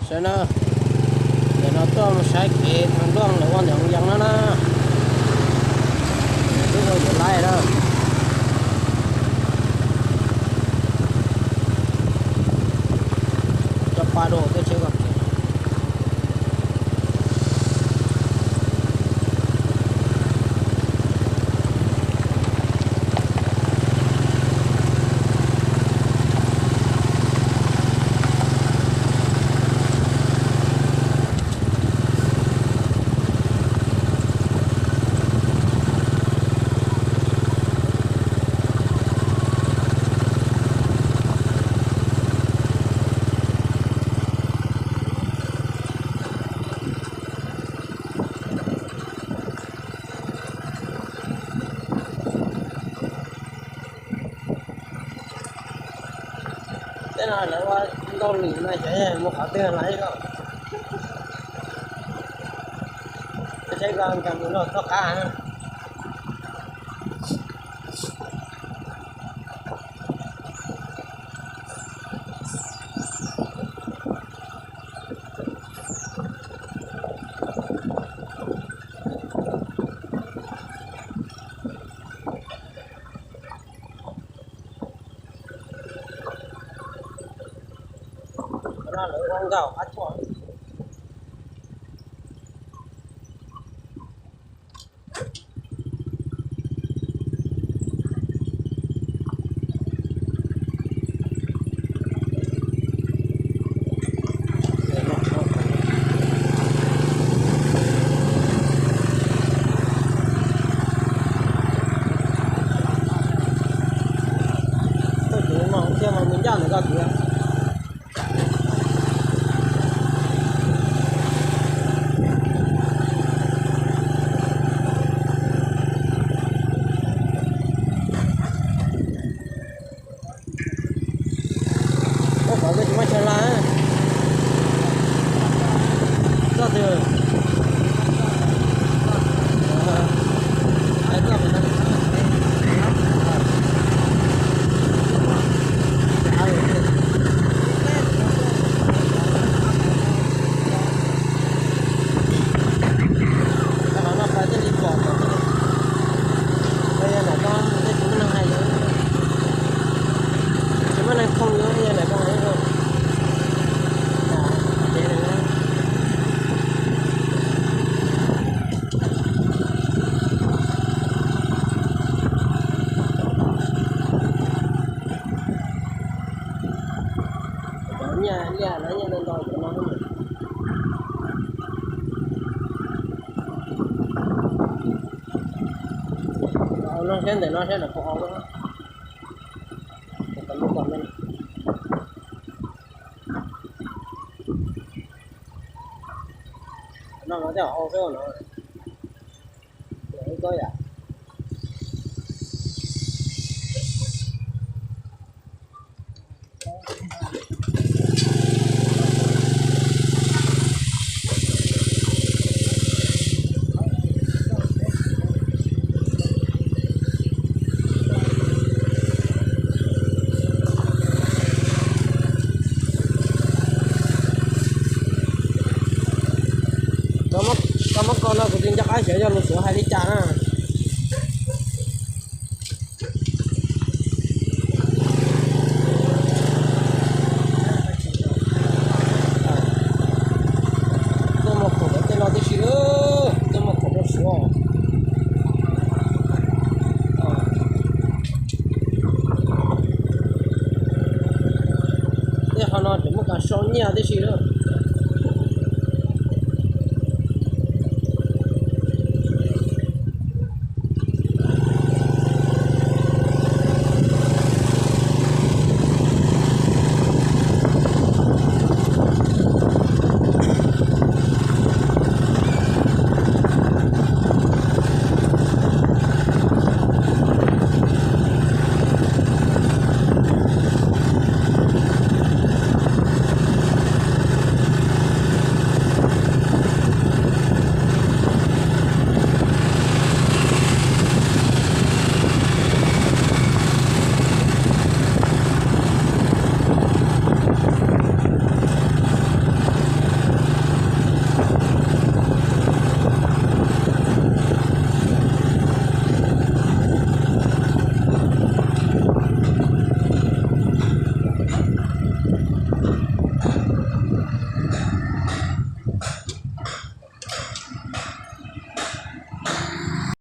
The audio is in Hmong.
Saib na, ntawm no tuaj mus saib kev thav ntuaj lawv ua ntawm hoo yas no na. Twb ua yuav laij na. Coj pab dua tej tsheb ko. Tej no lawv ua ntau lwm no xyov mus qhov twg lawm. Saib ko nkag mus no txoj qab na. Qhov no lawv ua nkauj qab tshuaj. Koj tus no thiaj mas mus ncaj ntawm koj tus. Koj pom koj tsis muaj chaw hla. Txoj twg? Qhov no pais thiaj li pom, yog ntawm ko tej tsis muaj neeg hais lawm, tsis muaj neeg thooj lawm, yog ntawm ko. Cov nyiaj liaj lawv nyiaj ntau ntau cov no. Au no saib ntawm no saib lawv puas au. No mas tej au xwb no. Ib ko yam. Koj muab ko no kuv tsis nco qab xyov yog lus Suav hais li cas na. Tuaj muag khoom tej no tib si, tuaj muag khoom rau Suav. Tej qhov no tseem muaj kas sau nyiaj tib si lawm.